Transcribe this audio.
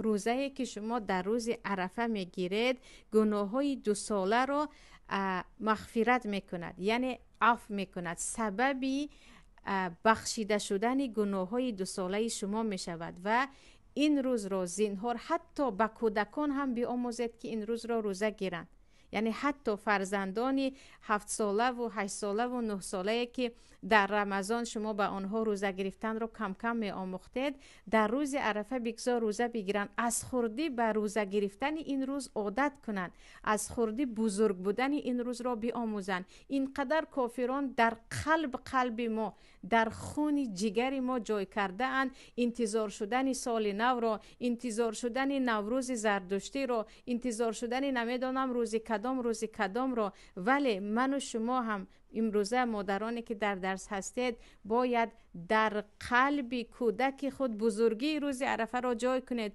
Рӯзае ки шумо дар рӯзи Арафа мегиред, гуноҳҳои дусоларо мағфират мекунад, яъне афв мекунад, сабаби бахшида шудани гуноҳҳои дусолаи шумо мешавад. Ва ин рӯзро зинҳор ҳатто ба кӯдакон ҳам биомӯзед, ки ин рӯзро рӯза гиранд. Яъне ҳатто фарзандони ҳафтсолаву ҳаштсолаву нӯҳсолае, ки дар Рамазон шумо ба онҳо рӯза гирифтанро кам-кам меомӯхтед, дар рӯзи Арафа бигзор рӯза бигиранд. Аз хурдӣ ба рӯза гирифтани ин рӯз одат кунанд, аз хурдӣ бузург будани ин рӯзро биомӯзанд. Ин қадар кофирон дар қалби мо, дар хуни ҷигари мо ҷой кардаанд интизор шудани соли навро, интизор шудани Наврӯзи зардуштиро, интизор шудани намедонам рӯзи кадом, рӯзи кадомро. Вале ману шумо ҳам имрӯза, модароне ки дар дарс ҳастед, бояд дар қалби кӯдаки худ бузургии рӯзи Арафаро ҷой кунед.